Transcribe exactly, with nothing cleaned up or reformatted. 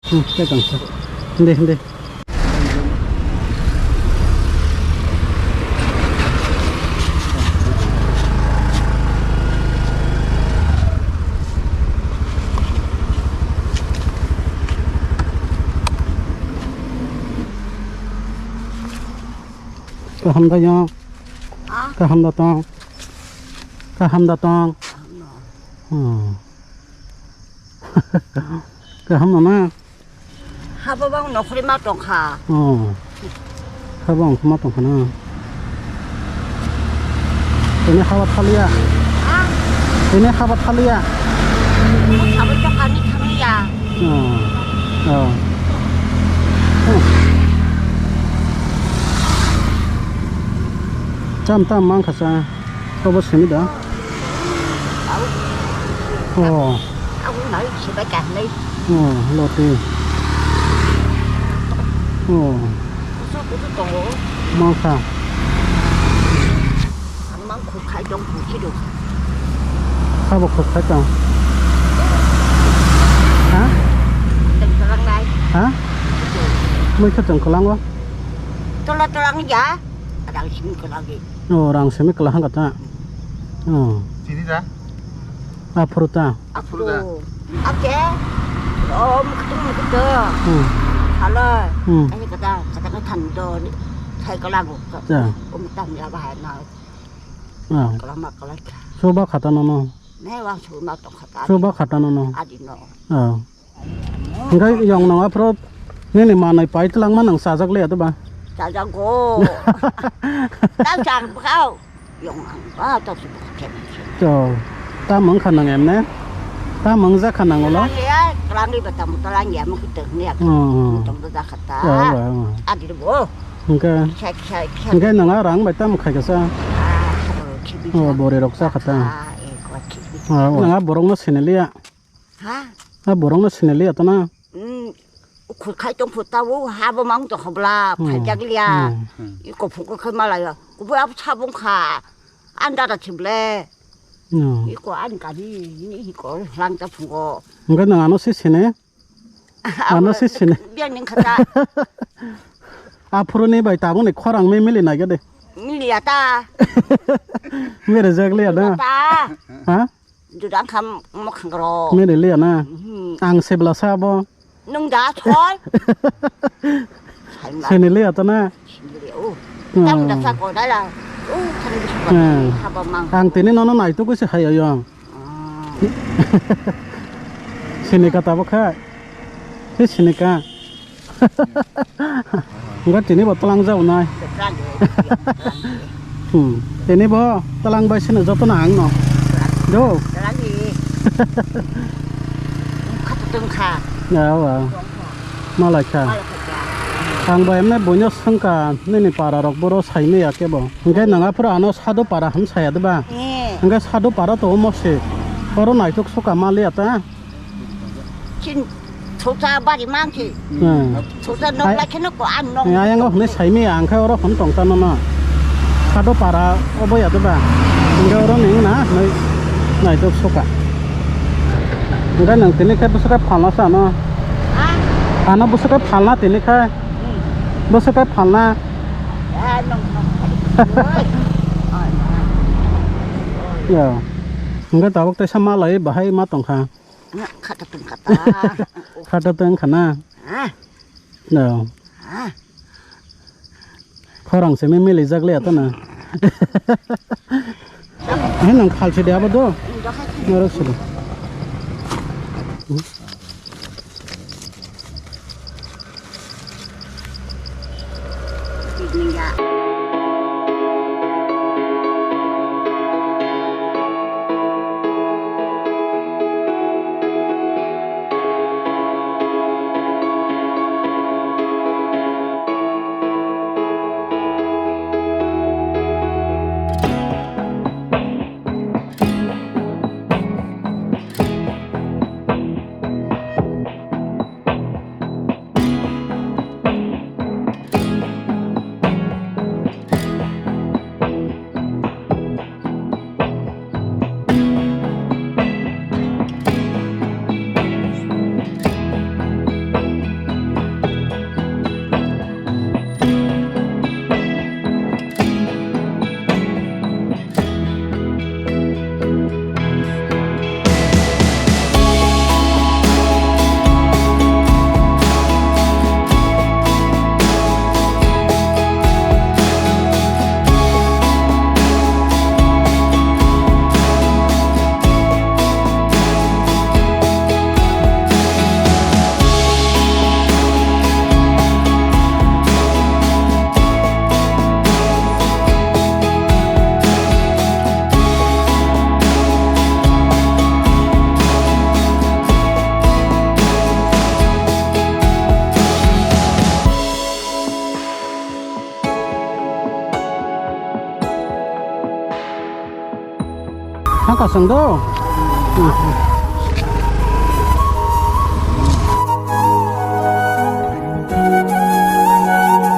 Hmm, tei tong sa. Hindi, hindi. Kaham da yong. Ah? Kaham da tong. Kaham da tong. Kaham da. Hmm. Kaham no na? Habo bang nokhri ma tongkha. Oh. Habo ang ma tongkha na. Ini haba thaliya. Ha? Ini haba thaliya. Habo tongkha ni thaliya. Oh. Oh. Oh. Tam tam mang khasa. Obo simi da? Au. Oh. Au nai sibai ka nai. Oh, loti. Oh. Kusu kusu tongo. Mangkha. Ang mang khu khai dong khu khi do. Sabo khu khai tong. Ha? Teng kalang nai. Ha? Mui kha tong kalang wa? Tola tolang ya. Adang simi kalang ge. Oh, rang simi kwlahang kata. Oh. Sini ta? Aphuru ta. Aphuru ta. Ake. Oh, muktung muktung. Hmm. Halo. Hmm. Ani kata, kata ka than do ni. Sai kala go. Ja. Um tam ya ba na. Ah. Kala ma kala. Soba khata no no. Ne wa su ma to khata. Soba khata no no. Adi no. Ah. Hingke yong nang aphro nini manai pai twlangma nang chajak le ato ba? Chajago. Ta chang bkhao. Yong ang ba to si bkhao. To. Ta mang kha nang em ne? Ta mang ja kha nang ulo? Lang ya, lang ri ba tam ta lang ya mo kitu ne. Hmm, hmm. Tong da kha ta. Ya, ya, ya. Adi bo. Hingke. Kisa kisa kisa. Hingke nang a rang bai tam khai kasa. Ah, khibi. Oh, bore rok sa kha ta. Ah, eh, kwa khibi. Ah, nang a borok no siniliya. Ha? A borok no siniliya to na. Hmm. Khul khai tong phu ta o ha bo mang to hobla, hmm, phai jak liya. Hmm. Iko phu ko khai mala ya. Kubu ap sabung kha. Anda da chible. Hmm. Iko an kari, ni iko lang ta phu ko. Hingke nang ano si sini? Ano si sini. Biang ning kha ta. Aphuru ni bai tabuk ni khorang mi mili nai de. Mili ya ta. Mere jak liya na. Ta. Ha? Juda wngkha mokhang rok. Mene liya na? Mhm. Ang sebla sa bo. Nung da thoi. Sene liya to na? Sene liya, oh. Hmm. Tam da sa ko da la. Oh, thang di sa ko. Hmm. Haba mang. Ang tini nono nai to kusi hai ayong. Ah. Sene ka tabo kha. He sene ka. Enggak, tini bo tlang jao nai. Hmm. Tini bo tlang bai sini joto na ang no. Do. Tlang ni. Kha to tong kha. Ya, wa. Malai kha. Malai kha. Ang bai emne boino sengka nini para rok boro saini ya kebo. Enggak nang aphuru ano sado para ham saya de ba. Eh. Enggak sado para to mo se. Oro naitok soka mali ata. Chin thuta bari mangki. Hmm. Thuta nok lai kheno ko an nok. Ayang o hwnwi saimi ang khe oro phone tong tano no. Sado para obo ya de ba. Hingke oro ning na hwnwi naitok soka. Hingke nang tini khe bwswk khe phalna sa no. Ha? Ano bwswk khe phalna tini khe. Hmm. Bwswk khe phalna. Ya, nok nok. Oi. Oi, oi. Ya. Hingke tabuk teisa malai bahai ma tongkha. Khata tong khata. Khata tong khana. Ah. No. Ah. Khorang se me mele jak le ata na. He nang khal se de abo do. Noro se do. Kasong do.